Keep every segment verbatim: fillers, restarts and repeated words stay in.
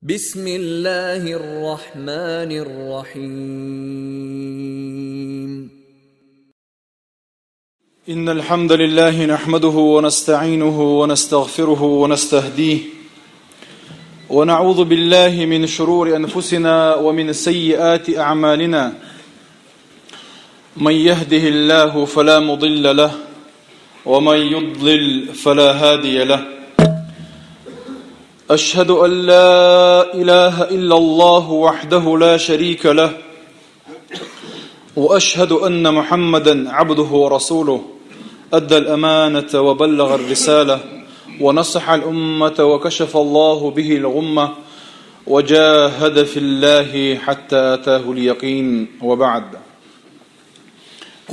بسم الله الرحمن الرحيم. إن الحمد لله نحمده ونستعينه ونستغفره ونستهديه، ونعوذ بالله من شرور أنفسنا ومن سيئات أعمالنا. من يهده الله فلا مضل له، ومن يضلل فلا هادي له. أشهد أن لا إله إلا الله وحده لا شريك له، وأشهد أن محمدا عبده ورسوله، أدى الأمانة وبلغ الرسالة، ونصح الأمة وكشف الله به الغمة، وجاهد في الله حتى أتاه اليقين، وبعد.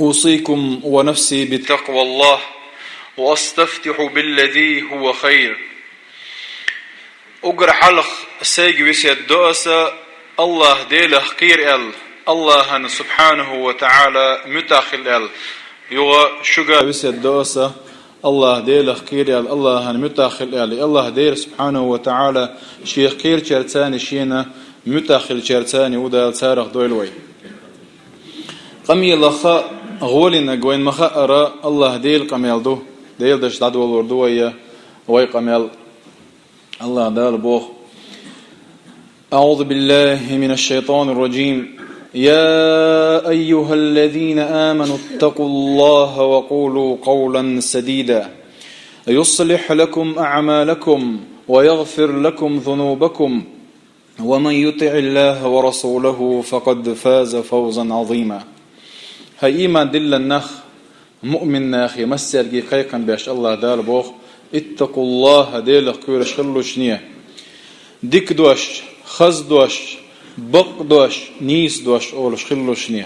أوصيكم ونفسي بتقوى الله، وأستفتح بالذي هو خير. Уггар хьалха сайга весет до аса, АллахӀ Делах кхера аьлла, АллахӀан субхьанаху ва таӀала муьтӀахь хила аьлла. Юха шуга весет до аса, АллахӀ Делах кхера аьлла, АллахӀан муьтӀахь хила аьлла. АллахӀ Дела субхьанаху ва таӀала шех кхерачаьрца а, шена муьтӀахь хилачаьрца а ву Дала, царах дойла вай. Къамелах гӀолинарг вайна ма хаъара, АллахӀ Делан къамел ду. Делан дош дӀадолор ду вай, вай къамел. АллахӀ Дала боху: أعوذ بالله من الشيطان الرجيم. يا أيها الذين آمنوا اتقوا الله وقولوا قولا سديدا يصلح لكم أعمالكم ويغفر لكم ذنوبكم ومن يطع الله ورسوله فقد فاز فوزا عظيما. ХӀай иман диллина нах, муъмин нахе, массаьрга кхайкхам беш АллахӀ Дала боху: اتقوا الله, Делах кхоьруш хилалаш шуна. Дика дош, хаза дош, бакъ дош, нийса дош олуш хилалаш шуна.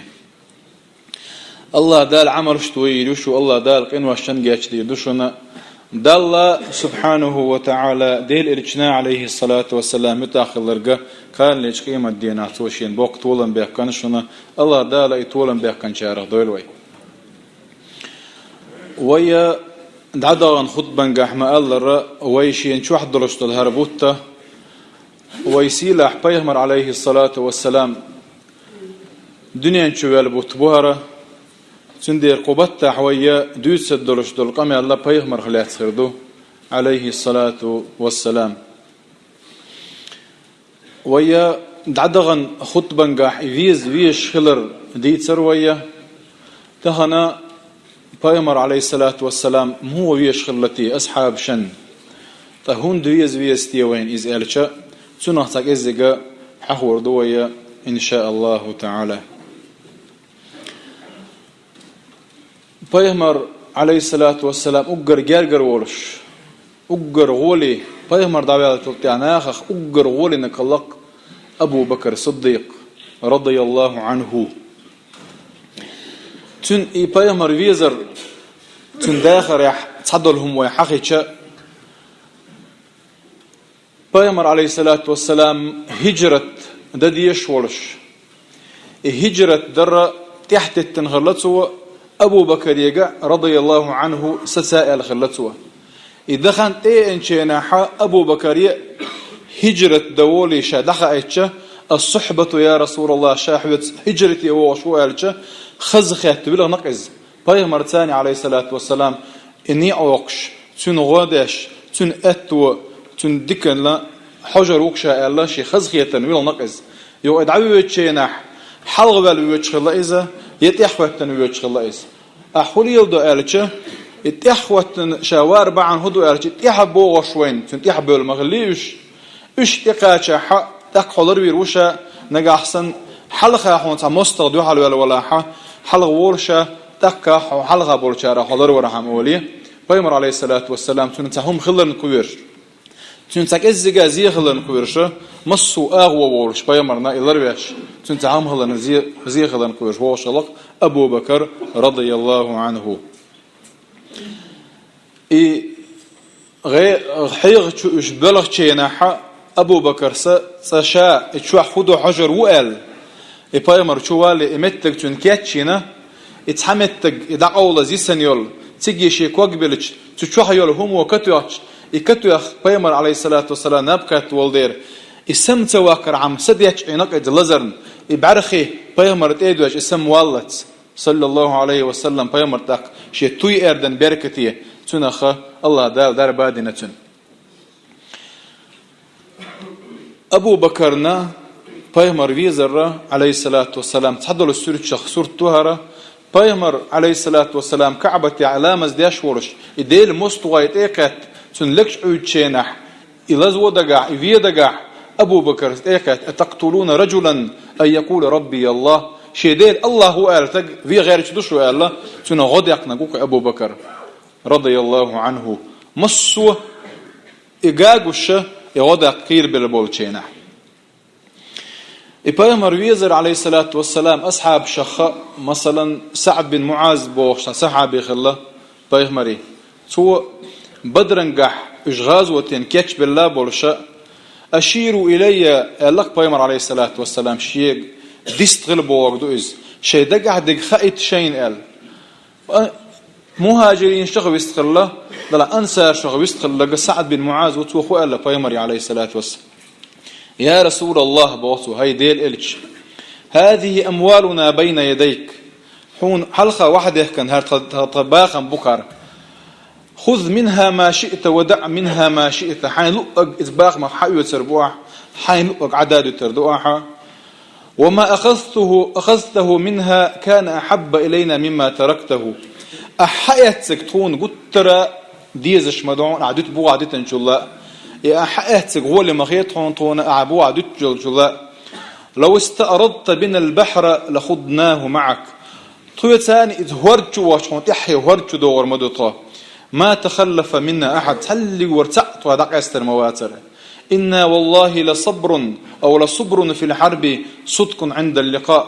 АллахӀ Дала Ӏамалш тойийр ю шу, АллахӀ Дала къиношна гечдийр ду шуна. Далла субхьанаху ва таӀала, Делан элчанна, Ӏалайхиссалату вассалам, муьтӀахь хиларга, кхана лечу къематдийнахь цо шена боккха толам баьккхина шуна, АллахӀ Дала и толам баьккхинчарах дойла вай. Вай дӀадахана хутбангахь ма-аллара, вай шена чохь долуш долу хӀара бутт, вай сийлахь пайхамар, Ӏалайхиссалату вассалам, дуьнен чу ваьлла бутт бу хӀара, цундела кху баттахь вай дуьйцур долуш долу къамел пайхамарх лаьцна хир ду, Ӏалайхиссалату вассалам. Вай дӀадахана хутбангахь и веза везаш хилар дийцар вай. Тахана пайхамар, Ӏалайхиссалату вассалам, муха везаш хилла те асхьабашна? Ткъа хӀунда веза веза те вайна иза аьлча, цунах цхьа кӀеззига хьахор ду вай, иншааллаху таӀала. Пайхамар, Ӏалайхиссалату вассалам, уггар гергара волуш, уггар гӀоле, пайхамар дӀаваьллачул тӀаьхьа нахах уггар гӀоле нахаллакх Абу Бакр Сиддикъ, радияллаху Ӏанху. Цуьнан и пайхамар везар, цуьнан дахарехь цхьадолу хӀума вай хьахийча, пайхамар, Ӏалайхиссалату вассалам, хӀижрат дан дезаш волуш, и хӀижрат дар тӀаьхьатеттина хилла цо, Абу Бакарега, радияллаху Ӏанху, саца аьлла хилла цо. И дан хан тӀеэцначу хенахь Абу Бакаре хӀижрат дан волий ша дӀахаийтча, «Ас-сухьбату, я Расулаллах, ша хьоьца хӀижрате вогӀуш ву», аьлча, хаза хетта вилхина-кх иза. Пайхамарца, Ӏалайхиссалату вассалам, и некъ воккхуш, цуьнан гӀо деш, цуьнан аьтто, цуьнан диканна хьожур ву-кх ша аьлла, шен хазахетарна вилхина-кх иза. Юха и дӀавоьдучу хенахь, хьалха ваьлла воьдуш хилла иза, я тӀаьхьахӀоьттина воьдуш хилла иза. Ахь хӀун леладо аьлча, и тӀаьхьахӀоьттина ша вар бахьана хӀун ду аьлча, и тӀаьхьа богӀуш вайна, цуьнан тӀаьхьа бевлла ма хиллий уьш. Уьш тӀекхачахь, тӀаккха хьо ларвийр ву ша, нагахь санна, хьалха хьуна цхьа мостагӀа дуьхьал ваьлла валахь, хьалха волу ша, тӀаккха хьо хьалха болчарах хьо ларвархьама олий. Пайхамар, Ӏалайхиссалату вассалам, цуьнан цхьа хӀума хиларна кхоьруш, цуьнан цхьа кӀеззига зе хиларна кхоьруш, массо а агӀо волуш пайхамарна и ларвеш, цуьнан цхьа хӀума хиларна зе, зе хиларна кхоьруш вогӀуш хилла-кх Абу Бакр, радияллаху Ӏанху. И гӀе-, хьеха чу уьш боьлхучу хенахь Абу Бакарс цкъа ша и чохь хӀун ду хьожур ву аьлла, и пайхамар чу валале и меттиг цуьнан кечйина, и цхьа меттиг, и дӀакъовлаза йисина йолу, цига шен ког белча, цу чохь йолу хӀумо катоьхча, и катоьхна пайхамар, Ӏалайхиссалату вассалам, наб кхетта волу дера, И сам ца ваккхархьама, са дечча Ӏийна-кх иза лазарна, и бӀарахе пайхамар тӀе а доьжа, и сам валлалц, саллаллаху Ӏалайхи ва саллам, пайхамар тӀаккха шен туй аьрдан беркате, цунах Аллаха Дала дарба а дина цунна. Абу Бакарна пайхамар везара, Ӏалайхиссалату вассалам, цхьадолча суьртах сурт ду хӀара, пайхамар, Ӏалайхиссалату вассалам, КаӀбате ламаз деш волаш, и Делан моастагӀий тӀе а кхаьча, цунна легаш Ӏуйча хенахь, и лазо дагахь, и ве дагахь, Абу Бакар тӀе а кхаьча: «أتقتلون رجلا أن يقول ربي الله؟» Шен Дела Аллах ва аьлла стаг ве гӀерташ ду шу аьлла, цунах гӀо даьккхинарг ва-кх Абу Бакар, радияллаху Ӏанху. Массо а и гагуша, и гӀо даккха кхерабелла болча хенахь. И пайхамар везара, Ӏалайхиссалату вассалам, асхьабашха, масалан, СаӀд бин МуӀаз бохуш цхьа сахьаби хилла пайхамара. Цо Бадрангахь уьш гӀазоте кечбелла болуша: «أشيروا إلي», аьлла-кх пайхамар, Ӏалайхиссалату вассалам, шега, дистхила бохург ду иза, шайн дагахь дерг хаийта шайна аьлла. А, мухӀажиринашха вистхилла, дала ансаршха вистхилла СаӀд бин МуӀаз ву, цо хӀу аьлла пайхамаре, Ӏалайхиссалату вассалам: «يا رسول الله», боху цо, хӀай Делан элча, «هذه أموالنا بين يديك». Хьуна хьалха вахьа дехкан хӀара тха, тха, тха бахам бу-кх хӀара. «خذ منها ما شئت ودع منها ما شئت». Хьайна луъург иза бахамах хьаоьцур бу ахь, хьайна луъург Ӏададуьтур ду ахьа. «وما أخذته، أخذته منها كان أحب إلينا مما تركته». Ахьа хьаэцнарг тхуна гуттара а дезаш ма ду хьуна, ахьа дуьту бухахь дитанчул а. И ахьа хьаэцнарг гӀоле ма хета хьуна тхуна, ахьа бухахь дуьтуш йолчул а. «لو استأردت بنا البحر لخضناه معك». Тхоьца цхьана иза хӀорда чу воьдуш, хьуна тӀаьххье хӀорда чу догӀур ма ду тхо. «ما تخلف منا أحد», цхьаллиг вара цхьаъ тхох дӀакъаьстар ма вацара. «إنا والله لصبر، أو لصبر في الحرب صدق عند اللقاء».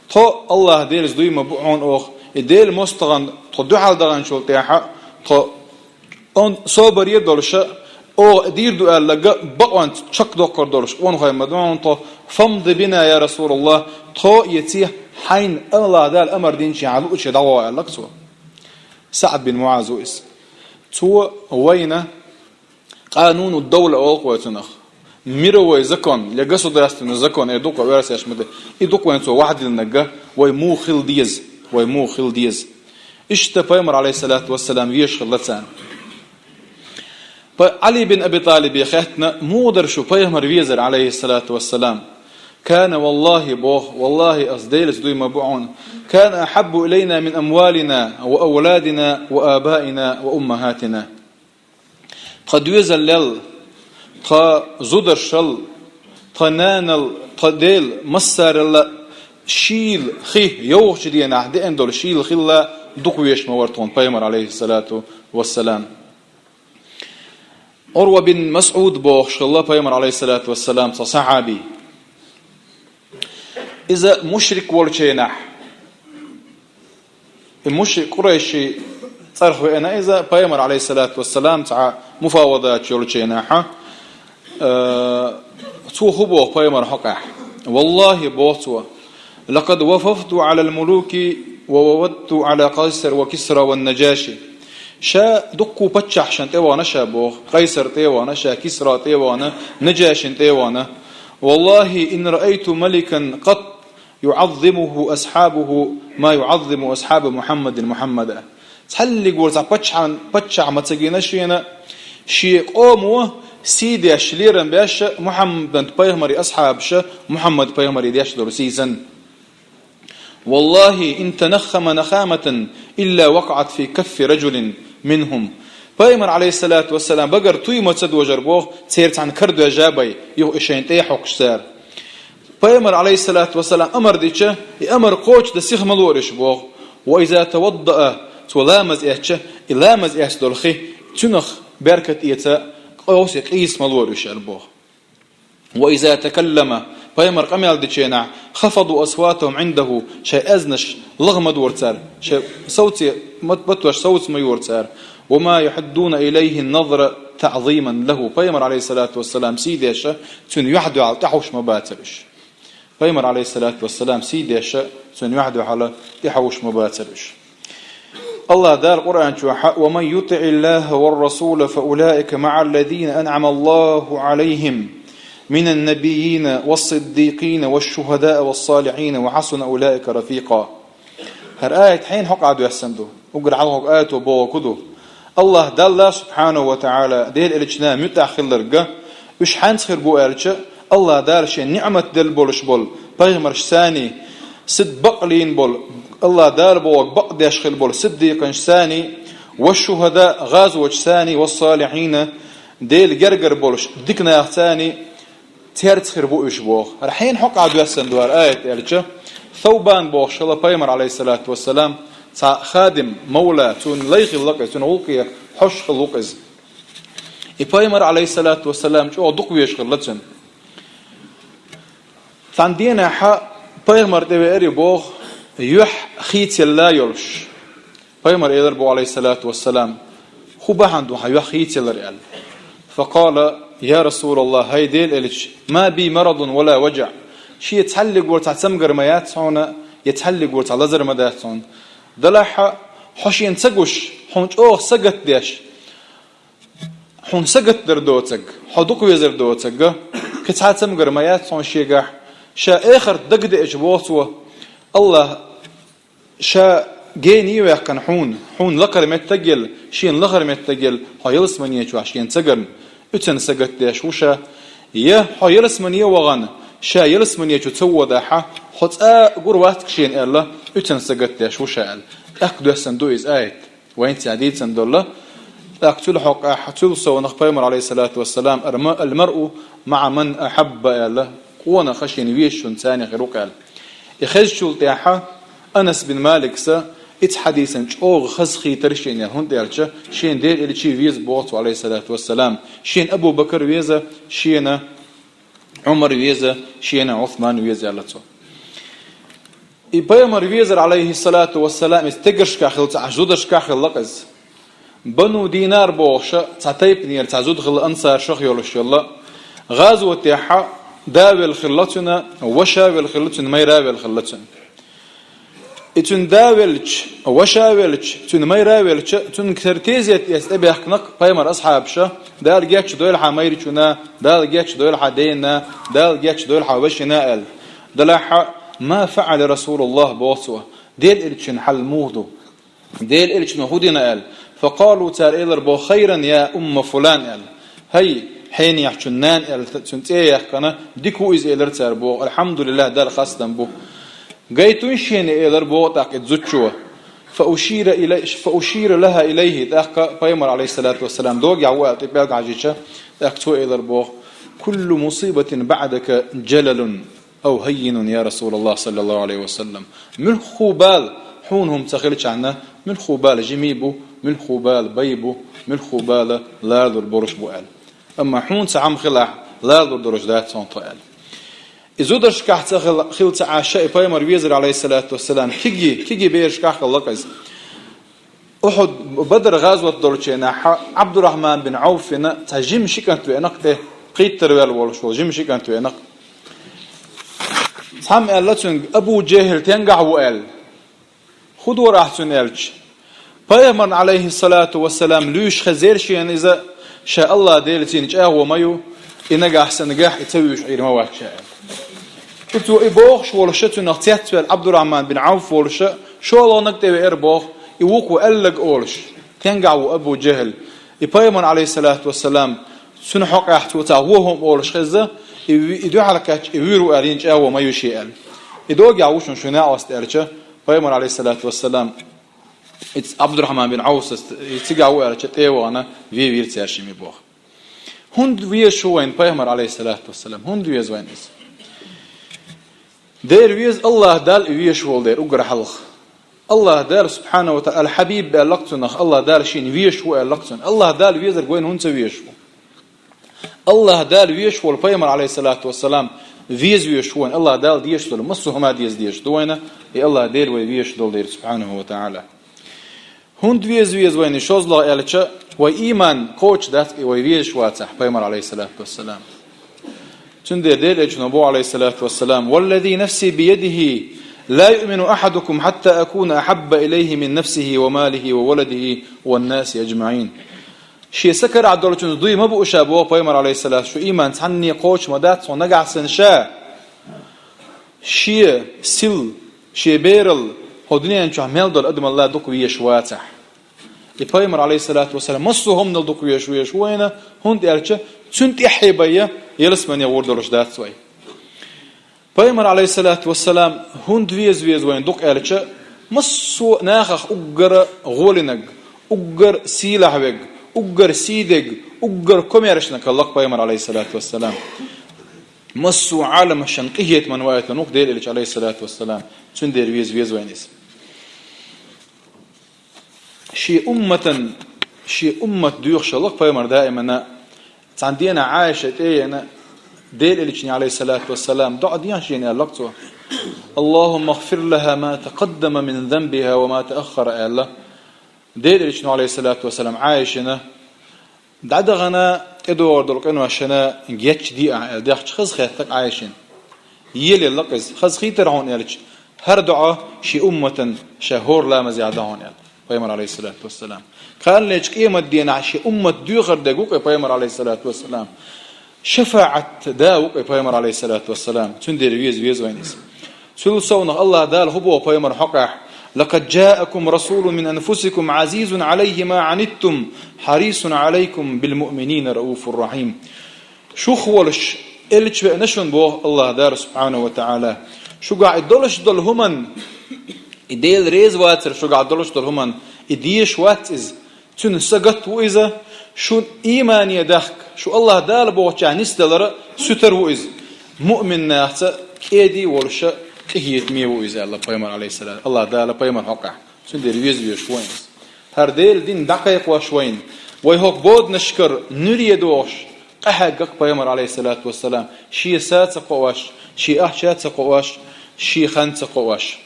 Тхо, Аллаха Делаца дуй ма бу хьуна оха, и Делан моастагӀа тхо дуьхьал даханчул тӀехьа, тхо он собаре а долуша, оха дийр ду аьлларг бакъонца чекхдоккхур долуш къонахий ма ду хьуна тхо. «فامض بنا يا رسول الله», тхо а эций хьайна, Аллаха Дала амар динчу хьан луучу дӀагӀо аьлла-кх цо. СаӀд бин МуӀаз ву иза. Цо вайна Къануну-д-давла олу-кх вай цунах. Мировой закон, я государственный закон, э, ду-кх вай оьрсаша ма-дарра. И ду-кх вайна цо вахьа диллинарг, вай муха хила деза, вай муха хила деза. Иштта пайхамар, Ӏалайхиссалату вассалам, везаш хилла царна. Па-, Ӏали бин Аби ТӀалибе хаьттина, муха дара шу пайхамар везар, Ӏалайхиссалату вассалам? «كان والله», боху, валлахӀи, ас Делаца дуй ма бу хьуна, «كان أحب إلينا من أموالنا وأولادنا وآبائنا وأمهاتنا». Тхан доьзалел, тхан зударшал, тхан нанал, тхан дел, массарел а шийла хи, йовхачу дийнахь деана долу шийла хилла дукха везаш ма вара тхуна пайхамар, Ӏалайхиссалату вассалам. Урва бин МасӀуд бохуш хилла пайхамар, Ӏалайхиссалату вассалам, цхьа сахьаби. Иза мушрик волчу хенахь, и мушрик, къурайши цӀарах веана иза, пайхамар, Ӏалайхиссалату вассалам, цхьа муфавадат йолчу хенахь, э, цо хӀун боху пайхамар хьокъехь? «والله», боху цо, «لقد وففت على الملوك ووفدت على قيصر وكسرى والنجاشي». Ша дуккха паччахьашна тӀе вахана ша боху, Къайсар тӀе вахана ша, Кисра тӀе вахана, Наджашин тӀе вахана. «والله إن رأيت ملكا قط يعظمه أصحابه ما يعظم أصحاب محمد محمدا». Цхьаллиг вара цхьа паччахьан-, паччахь ма ца гина шена, шен къомо сий деш, лерам беш Мухьаммад пайхамаре асхьабаша Мухьаммад пайхамаре деш долу сий санна. «والله إن تنخم نخامة إلا وقعت في كف رجل منهم». Пайхамар, Ӏалайхиссалату вассалам, багара туй ма ца дожар боху, церан цхьана кара доьжна бен, юха и шайна тӀе а хьокхуш цара. Пайхамар, Ӏалайхиссалату вассалам, амар дича, и амар кхочушдан сиха ма лора уьш боху. «وإذا توضأ», цо ламаз эцча, и ламаз эцна долу хи, цунах беркат эца, къовса къийса ма лора уьш аьлла боху. «وإذا تكلم», пайхамар къамел дечу хенахь, «خفضوا أصواتهم عنده», шайн аьзнаш лаха ма дора цара, шайн совца ма-, матош совца ма йора цара. «وما يحدون إليه النظر تعظيما له». Пайхамар, Ӏалайхиссалату вассалам, сий деш, цуьнан юьхь-дуьхьал тӀехьовш ма бацара уьш. Пайхамар, Ӏалайхиссалату вассалам, сий деш, цуьнан юьхь-дуьхьал тӀехьовш ма бацара уьш. Аллаха Дала Къуръан чохь: «ومن يطع الله والرسول فأولئك مع الذين أنعم الله عليهم من النبيين والصديقين والشهداء والصالحين وحسن أولئك رفيقا. ХӀара аят хьенан хьокъехь доьссина ду? Уггар хьалхарчу аято бохург хӀун ду? АллахӀ Далла, субхьанаху ва таӀала, Делан элчанна муьтӀахь хилларг, уьш хьаьнца хир бу аьлча, АллахӀ Дала шен ниӀмат делла болуш болу пайхамарш санний, сиддакъ лийна болу, АллахӀ Дала бохург бакъдеш хилла болу сиддикъинаш санний, ва шухӀада, гӀазоташ санний, ва салихьина, Делан гергара болуш дика нах санний, цаьрца хир бу уьш боху. ХӀара хьенан хьокъехь доьссина ду хӀара аят аьлча, Саубан бохуш хилла пайхамар, алейхиссалату вассалам, цхьа хадим, мавла, цуьнан лай хилла-кх иза, цуьнан гӀуллакхе хьожуш хилла ву-кх иза. И пайхамар, алейхиссалату вассалам, чӀогӀа дукха везаш хилла цуьнан. Цхьана дийнахь пайхамар тӀевеара боху, юьхь хийцаелла йолуш. Пайхамар элира боху, алейхиссалату вассалам: «ХӀун бахьана ду хьан юьхь хийцаялар?» – аьлла. Факъала: «Я Расулаллах, хӀай Делан элча, ма би марадун ва ла важаъ». Шен цхьаллиг вара цхьа цамгар ма яц хьуна, я цхьаллиг вара цхьа лазар ма дац хьуна. Делахь а, хьо шена ца гуш, хьуна чӀогӀа сагатдеш, хьуна сагатдар доцург, хьо дукха везар доцург, кхин цхьа цамгар ма яц хьуна шегахь, ша эхарт дагадеача боху цо, АллахӀ ша гена а ваьккхина хьуна, хьуна лакхара меттиг а елла, шена лахара меттиг а елла, хьо ялсамане чохь шена ца гарна, уьцан сагатдеш ву ша. Я хьо ялсамане а вахана, ша ялсамане чу ца водахь, хьо цкъа а гур вац-кх шена аьлла, уьцан сагатдеш ву ша аьлла. ТӀаккха доьссина ду иза аят. Вайна цхьа дийцина долу, тӀаккха цул хьокъехь, цул совнах пайхамар, алейхиссалату вассалам, арма: «Ал-маръу маъа ман ахьабба», – аьлла, къонах шена везачунна цхьаьна хир ву-кх аьлла. И хезачул тӀаьхьа Анас бин Маликса, иза хьадийцина чӀогӀа хазахийтар шена аьлла, хӀунда аьлча, шена Делан элча веза боху цо, алейхиссалату вассалам, шена Абу Бакар веза, шена Ӏумар веза, шена Ӏусман веза аьлла цо. И пайхамар везар, алейхиссалату вассалам, иза стегаршкахь хилла ца Ӏаш, зударшкахь хилла-кх иза. Бану Динар бохуш цхьа тайпанера цхьа зуда хилла, ансаршах йолуш йолу. ГӀазотехь да велла хилла цуьнан, ваша велла хилла цуьнан, майра велла хилла цуьнан. И цуьнан да велча, ваша велча, цуьнан майра велча, цуьнга тера тезет эца тӀебаьхкина-кх пайхамар асхьабаша, Дала гечдойла хьан майрачунна, Дала гечдойла хьан дена, Дала гечдойла хьан вашина аьлла. Делахь а: «Ма фаъала Расулуллах», – боху цо, Делан элчанан хьал муха ду? Делан элчано хӀун дина аьлла. Факъалу, цара элира боху: «Хайран, я умма фулан», – аьлла. «ХӀай, хьенехчун нана», – аьлла, цуьнан цӀе а яьккхина, дика ву иза, элира цара боху. «Алхьамдулиллах, Далла хастам бу». «Гайтун шена», – элира боху тӀаккха и зудчо. Фа ушира илай-, фа ушира лаха илайхи, тӀаккха пайхамар, алейхиссалату вассалам, догехь ву аьлла, тӀе пӀелг хьажийча, тӀаккха цо элира боху: «Куллу мусибатин баъдака жалалун». «Ау хаййинун, я Расулаллах, саллаллаху алейхи ва саллам». Муьлхха бала хьуна хӀума ца хилчахьана, муьлхха бала жимий бу, муьлхха бала бай бу, муьлхха бала лалур болуш бу аьлла. Амма хьуна цхьа хӀума хилахь, лалур долуш дац хьуна тхо аьлла. И зударшкахь ца хила, хила ца Ӏаш и пайхамар везар, алейхиссалату вассалам, киги, киги берашкахь хилла-кх иза. Ухьуд, Бадар гӀазот долчу хенахь Ӏабдурахьман бин Ӏауфина цхьа жима ши кӀант веана-кх тӀе, кхийттара ваьлла волуш волу жима ши кӀант веана-кх. Цхьамма аьлла цуьнга: «Абу Жехьил тенгахь ву», – аьлла. «ХӀун дора ахь цуьнан?» – аьлча, пайхамарна, алейхиссалату вассалам, луьйш хезира шена иза, ша Аллах Делан цӀийнан чӀагӀо ма ю, и нагахь санна гахь и ца вуьйш Ӏийр ма вац ша аьлла. И цо и бохуш волуш цуьнах цецваьлла Ӏабдурахьман бин Ӏауф волуш, шолгӀаниг тӀевеара боху, и вукхо аьлларг олуш, тенгахь ву Абу Жехьил. И пайхамар, алейхиссалату вассалам, цуьнан хьокъехь цо цхьа вон хӀума олуш хезна, и ви-, и дуьхьал кхаьчча, и вуьйр ву аьлла йина чӀагӀо ма ю шен аьлла. И догехь ву шуна шуьнан аьлла аьлча, пайхамар, алейхиссалату вассалам, и Ӏабдурахьман бин Ӏауф, и цигахь ву аьлча, тӀе а вахана, вен вийра цаьршимма боху. ХӀунда везаш ву вайна пайхамар, алейхиссалату вассалам? ХӀунда веза вайна иза? Дера веза, Аллах Далла и везаш волу дера уггар хьалха. Аллах Дала, субхьанаху ва тааля, Аль-Хьабиб аьлла-кх цунах, Аллах Дала шена везаш ву аьлла-кх цунах. Аллах Дала везарг вайна хӀунда ца везаш ву? Аллах Дала везаш волу пайхамар, алейхиссалату вассалам, веза везаш ву вайна. Аллах Дала дезаш долу массо а хӀума деза дезаш ду вайна, и Аллах Дела вай везаш долу дера, субхьанаху ва тааля. ХӀунда веза веза вайна и шозлагӀа аьлча, вай ийман кхочуш дац-кх и вай везаш вацахь, пайхамар, алейхиссалату вассалам. Цундела Делан элчано боху, алейхиссалату вассалам: «Валлази нафси биядихи, ла юъмину ахьадукум хьатта акуна ахьабба илайхи мин нафсихи ва малихи ва валадихи ван наси аджмаин». Шен са карахь долчунца дуй ма бу ша, боху пайхамар, алейхиссалату, шун ийман цхьанне кхочуш ма дац хьуна нагахь санна ша. Шен сил, шен берал хӀокху дуьнен чохь мел долу адамалла дукха везаш вацахь. И пайхамар, алейхиссалату вассалам, массо а хӀуманал дукха везаш ву вайна, хӀунда аьлча цуьнан тӀаьхье байя ялсамане гӀур долуш дац вай. Пайхамар, алейхиссалату вассалам, хӀунда веза веза вайна дукха аьлча, массо а нахах уггар гӀолинарг, уггар сийлахь верг, уггар сий дерг, уггар комаьршаниг хилла-кх пайхамар, алейхиссалату вассалам. Массо а Ӏаламашна къинхетаман ваийтина ву-кх Делан элча, алейхиссалату вассалам, цундела веза веза вайна иза. Шен умматан, шен уммат доьхуш хилла-кх пайхамар даимана. Цхьана дийнахь Ӏайша тӀе а еана, Делан элчане, алейхиссалату вассалам, доӀа дехьа шена аьлла-кх цо: «Аллахумма гфир лаха ма такъаддама мин занбиха ва ма тааххара», аьлла. Делан элчано, алейхиссалату вассалам, Ӏайшана дӀадахана тӀедогӀур долу къиношна гечдехьа аьлла, дехча хаза хетта-кх Ӏайшана. Елаелла-кх иза, хаза хийтара хьуна аьлча, хӀара доӀа шен умматан ша хӀора ламазехь до хьуна аьлла пайхамар, алейхиссалату вассалам. Кхана лечу къематдийнахь шен уммат доьхур дерг ву-кх и пайхамар, алейхиссалату вассалам. ШафаӀат да ву-кх и пайхамар, алейхиссалату вассалам. Цундела веза веза вайна иза. Цул совнах Аллах Дала хӀун боху пайхамар хьокъехь: «Лакъад джаакум расулун мин анфусикум азизун алейхи ма аниттум, харисун алейкум бил муъминина рауфур рахим». Шух волуш элча веана шуна, боху Аллах Дала субхьанаху ва таӀала. Шуьгахь и долуш долу хӀуманна, и Дела реза вацар шуьгахь долуш долу хӀуманна, и дезаш вац иза. Цуьнан сагатта ву иза, шун иймане дахка, шу Аллах Дала бохучохь нисдалара суьтар ву иза. Муъмин нахаца кӀеда волуша къинхетаме ву иза, аьлла пайхамар, алейхиссалам. Аллах Дала пайхамар хьокъехь. Цундела веза везаш ву вайна иза. ХӀара Делан дин дӀакхайкхош вайна, вай хӀокху боданашкара нуьре дохуш, къахьегна-кх пайхамар, алейхиссалату вассалам, шен са ца кхоош, шен ахча ца кхоош, шен хан ца кхоош.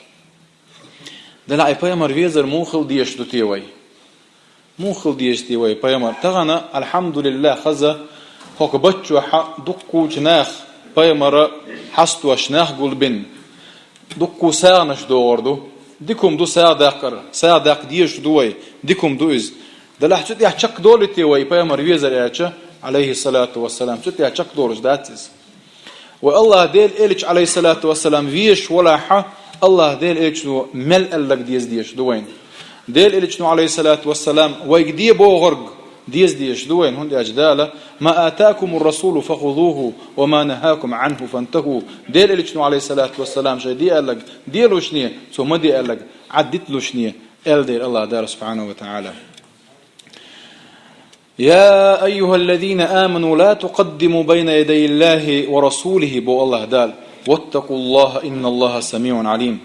Делахь и пайхамар везар муха хила дезаш ду те вай? Муха хила деза те вай пайхамар? Тахана, алхьамдулиллах, хаза хӀокху баттахь дуккхачу наха пайхамар хьастош нах гулбина. Дуккха сагӀанаш догӀур ду. Дика хӀума ду сагӀа даккхар, сагӀа даккха дезаш ду вай, дика хӀума ду иза. Делахь цу тӀехь чекхдолуьйту те вай пайхамар везар аьлча, алейхиссалату вассалам, цу тӀехь чекхдолуш дац иза. Вай Аллах Делан элча, алейхиссалату вассалам, везаш валахь, Аллах Делан элчано мел аьлларг деза дезаш ду вайна. Делан элчано, алейхиссалату вассалам, вайга де бохург деза дезаш ду вайна, хӀунда аьлча Дала: «Ма атакумур расулу фахузуху, ва ма нахакум анху фантаху». Делан элчано, алейхиссалату вассалам, шайн де аьлларг делушне, цо ма де аьлларг Ӏаддиталушне, аьлла дера Аллах Дала субхьанаху ва таӀала. «Я айюхаллазина аману, ла тукъаддиму байна ядай Аллахи ва расулихи», бо Аллах Дала. «Ваттакъуллаха, инналлаха самиун алим».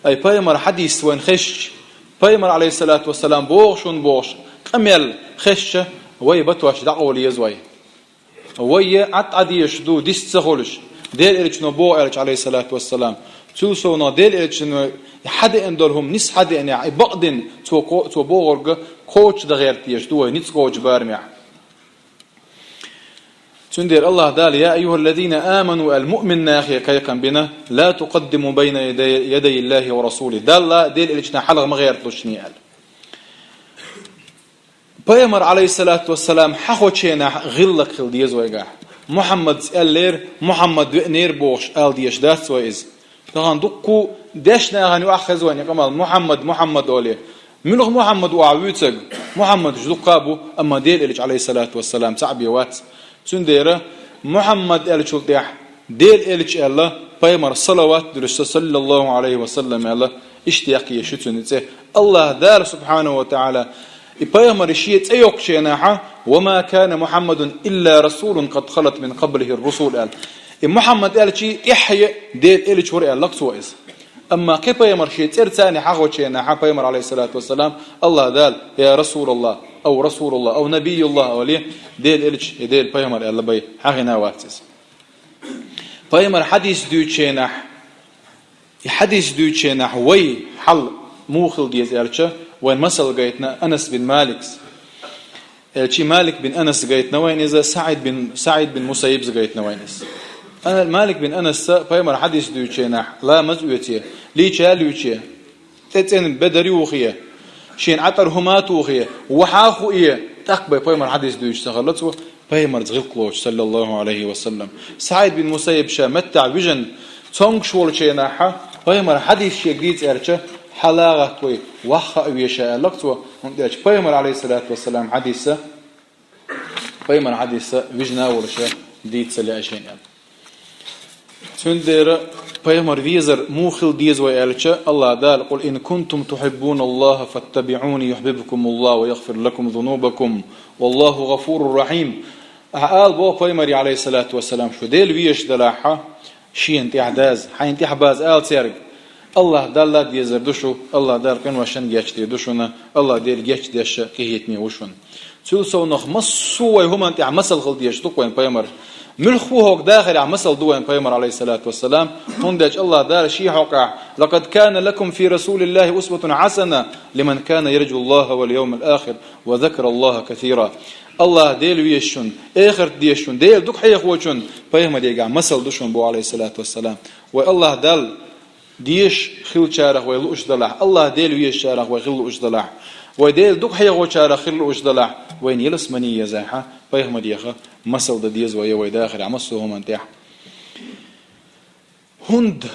Ай пайхамар, хьадис вайн хезча, пайхамар, алейхиссалату вассалам, боху шуна бохуш къамел хезча, вай батош дӀакъовла еза вай. Вай е Ӏад Ӏа дезаш ду, дис ца хуьлуш. Делан элчано боху аьлча, алейхиссалату вассалам. Цул совнах Делан элчано хьадеана долу хӀума нис хьадеанехь, и бакъдина цо кхо-, цо бохург кхочуш дан гӀерта дезаш ду вай, ницкъ кхочу барамехь. Цундела Аллах Дала: «Я айюхаллазина аману», аьлла муъмин нахе кхайкхам бина: «Ла тукъаддиму байна ядай, ядай Аллахи ва расулихи». Далла, Делан элчана хьалха ма гӀерталушне аьлла. Пайхамар, алейхиссалату вассалам, хьахоченахь гӀиллакх хила деза вайгахь. Мухьаммадца аьллера, Мухьаммад веанера бохуш ала дезаш дац вай иза. Тахана дуккху дешнахана юкъахь хеза вайна и къамел: «Мухьаммад, Мухьаммад», олий. Муьлха Мухьаммад ву ахь вуьйцург? Мухьаммадаш дуккха а бу, амма Делан элча, алейхиссалату вассалам, цхьаъ бен вац. Цундела Мухьаммад аьллачул тӀехь Делан элча аьлла, пайхамар салават дуьлуш ца, саллаллаху алейхи ва саллам аьлла, иштта яккхий шу цуьнан цӀе. Аллах Дала субхьанаху ва таӀала и пайхамар шен цӀе йоккхученахьа: «Ва ма кана Мухьаммадун илла расулун къад халат мин къаблихи русул», аьлла. И Мухьаммад аьллачий тӀаьхье Делан элча вара аьлла-кх цо иза. Амма кхин пайхамар шен цӀерца царна хьахоченахьа, пайхамар, алейхиссалату вассалам, Аллах Дала: «Я Расулаллах», ав «Расулаллах», ав «Набиюллах», олий, Делан элча, я Делан пайхамар аьлла бай хьахийна вац иза. Пайхамар хьадис дуьйцученахь, и хьадис дуьйцученахь вай хьал муха хила деза аьлча, вайн масал гайтина Анас бин Маликс. Элчий Малик бин Анас гайтина вайна иза, СаӀид бин, СаӀид бин Мусайибс гайтина вайна иза. Ана-, Малик бин Анасса пайхамар хьадис дуьйцученахь, ламаз оьце, лийча а луьйче, цӀе цӀена бедар юхе, шена ӀатӀар хӀума тухе, вахьа а хуе, ТӀаккха вай пайхамар хьадис дуьйцуш ца хилла цо, пайхамарца гӀиллакх лоцуш, саллаллаху Ӏалайхи ва саллам. СаӀид бин Мусаййиб ша меттахь вижина, цомгаш волчу хенахь, пайхамар хьадис шега дийца аьлча, хьала а гӀатта вай, ваха а веша аьлла цо, хӀунда аьлча пайхамар, Ӏалайхиссалату вассалам, хьадис, пайхамар хьадис вижина а волуш дийца ца лаьа шена аьлла. Цундела пайхамар везар муха хила деза вай аьлча, АллахӀ Дала: «Къул ин кунтум тухьиббуналлахӀа фаттабиӀуни юхьбибкумуллахӀу ва ягӀфир лакум зунубакум, валлахӀу гӀафурур рахьим». Ахьа ала боху пайхамаре, Ӏалайхиссалату вассалам, шу Дела везаш далахь, шена тӀехь даза, хьайна тӀехь база ала цаьрга. АллахӀ Далла дезар ду шу, АллахӀ Дала къиношна гечдийр ду шуна, АллахӀ Дела гечдеш къинхетаме ву шуна. Цул совнах массо а вай хӀуманна тӀехь масал хила дезаш ду-кх вайн пайхамар. Муьлхха ву хӀокху дахарехь масал ду вайн пайхамар, Ӏалайхиссалату вассалам, хӀунда аьлча АллахӀ Дала шен хьокъехь: «Лакъад кана лакум фи расулиллахӀи усватун хьасана, лиман кана яржуллахӀа вал явмал ахир, ва закараллахӀа касира». АллахӀ Дела везачун, эхарт дезачун, Дела дукха хьехочун пайхамарегахь масал ду шуна боху, Ӏалайхиссалату вассалам. Вай АллахӀ Далла дезаш хиллачарах вай лууш далахь, АллахӀ Дела везачарах вай хила лууш далахь, вай Дела дукха хьехочарах хила лууш далахь, вайна ялсамане езахь, пайхамарех масал дан деза вай, вай дахарехь массо а хӀуманна тӀехь. ХӀунда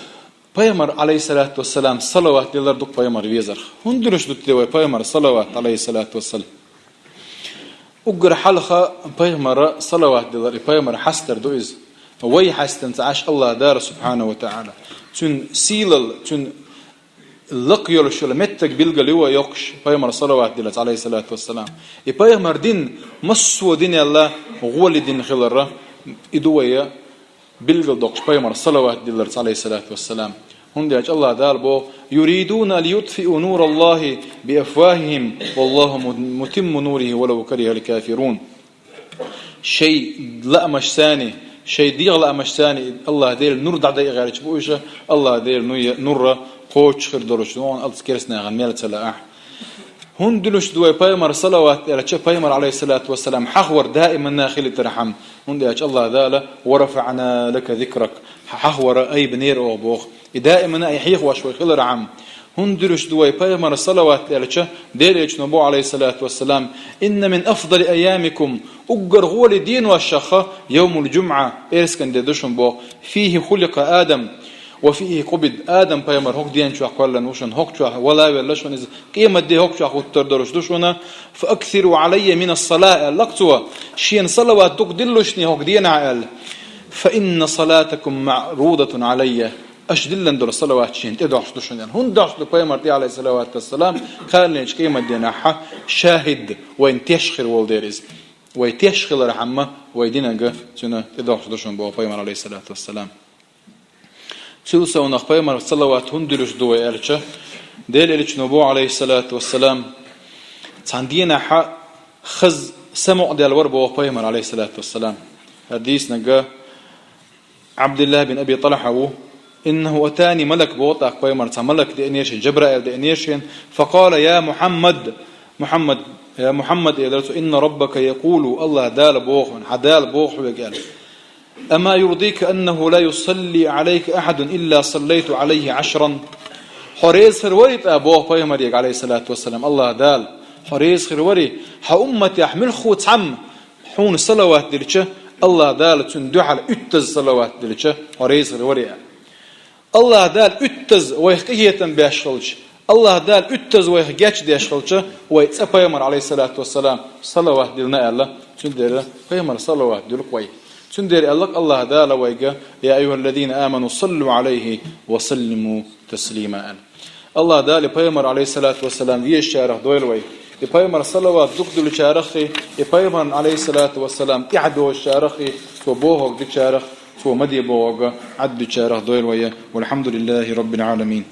пайхамар, Ӏалайхиссалату вассалам, салават дилар ду-кх пайхамар везарх? ХӀунда дуьлуш ду те вай пайхамар салават, Ӏалайхиссалату вассалам? Уггар хьалха пайхамара салават дилар, и пайхамар хьастар ду иза. Вай хьаьстина ца Ӏаш, АллахӀ Дала, субхьанаху ва таӀала, цуьнан сийлалла, цуьнан лакха йолуш йолу меттиг билгал ю вай йоккхуш пайхамар салават диларца, Ӏалайхиссалату вассалам. И пайхамар дин массо а динелла гӀоли дин хиларх, и ду вай билгал доккхуш пайхамар салават диларца, Ӏалайхиссалату вассалам. ХӀунда аьлча АллахӀ Дала боху: «Юридуна лиютфиу нураллахӀи биафвахӀихӀим, валлахӀу мутимму нурихӀи валав карихӀал кафирун». Шайн лаамашца, шайн дегӀан лаамашца АллахӀ Делан нур дӀадайа гӀерташ бу уьш, АллахӀ Делан нуй-, нур кхочуш хир долуш ду, оцу керстанашна мел ца лаахь. ХӀунда дуьлуш ду вай пайхамар салават аьлча, пайхамар, Ӏалайхиссалату вассалам, хьахвар даиманна хилийтархьама, хӀунда аьлча АллахӀ Дала: «Ва рафаъна лака зикрак», хьахвар айбинера оха боху. И даиманна и хьехош вай хилархьама. ХӀунда дуьлуш ду вай пайхамар салават аьлча, Делан Элчано боху, Ӏалайхиссалату вассалам: «Инна мин афдали айямикум», уггар гӀоли деношах йовмул жумӀа, эрсган де ду шуна боху, «фихӀи хуликъа Адам». «Ва фихӀи къубид», Адам-пайхамар хӀокху ден чохь кхоьллина ву шуна, хӀокху чохь вала а велла шуна иза, къематде хӀокху чохь хӀуттур долуш ду шуна. «Фа аксиру Ӏалаййа мина ссала», аьлла-кх цо, шена салават дукха диллушний хӀокху денахь аьлла. «Фа инна салатакум маӀрудатун Ӏалаййа», аша диллина долу салават шена тӀедохьуш ду шуна аьлла. ХӀунда дохьуш ду пайхамар тӀе, Ӏалайхиссалату вассалам, кхаленчу къематденахь шахӀид, вайна теш хир волу дела иза. Вай теш хилархьама, вай динарг цуьнан тӀедохьуш ду шуна боху пайхамар, Ӏалайхиссалату вассалам. Цул совнах пайхамар салават хӀунда дуьлуш ду вай аьлча, Делан Элчано боху, Ӏалайхиссалату вассалам, цхьана дийнахь хаза самукъадаьлла вара боху пайхамар, Ӏалайхиссалату вассалам. ХӀара дийцинарг Ӏабдуллах бин Аби ТӀалхьа ву. «ИннахӀу атани малак», боху тӀаккха пайхамар, цхьа малак деанера шена, Жабраил деанера шена. «Факъала: я Мухьаммад», Мухьаммад, «я Мухьаммад», элира цо, «инна раббака якъулу», АллахӀ Дала боху, хьан Дала боху хьоьга аьлла. «Ама юрдика аннахӀу ла юсалли Ӏалайка ахьадун илла саллайту Ӏалайхи Ӏашран». Хьо реза хир варий тӀаккха боху пайхамаре, Ӏалайхиссалату вассалам, АллахӀ Дала? Хьо реза хир варий, хьан умматехь муьлхха цхьамма хьуна салават дилча, АллахӀ Дала цуьнан дуьхьал уьттаза салават дилча, хьо реза хир варий аьлла. АллахӀ Дала уьттаза вайх къинхетам беш хилча, АллахӀ Дала уьттаза вайх гечдеш хилча, вай цкъа пайхамар, Ӏалайхиссалату вассалам, салават диллина аьлла, цундела пайхамар салават дуьллу-кх вай. Цундела аьлла-кх АллахӀ Дала вайга: «Я айюхӀаллазина аману саллу Ӏалайхи ва саллиму таслима», аьлла. АллахӀ Дала и пайхамар, Ӏалайхиссалату вассалам, везачарах дойла вай. И пайхамар салават дукха дуьллучараххий, и пайхамарна, Ӏалайхиссалату вассалам, тӀаьхьа дозучараххий, цо бохург дечарах, цо ма де бохург Ӏад дечарах дойла вай. ВалхьамдулиллахӀи раббил Ӏаламин.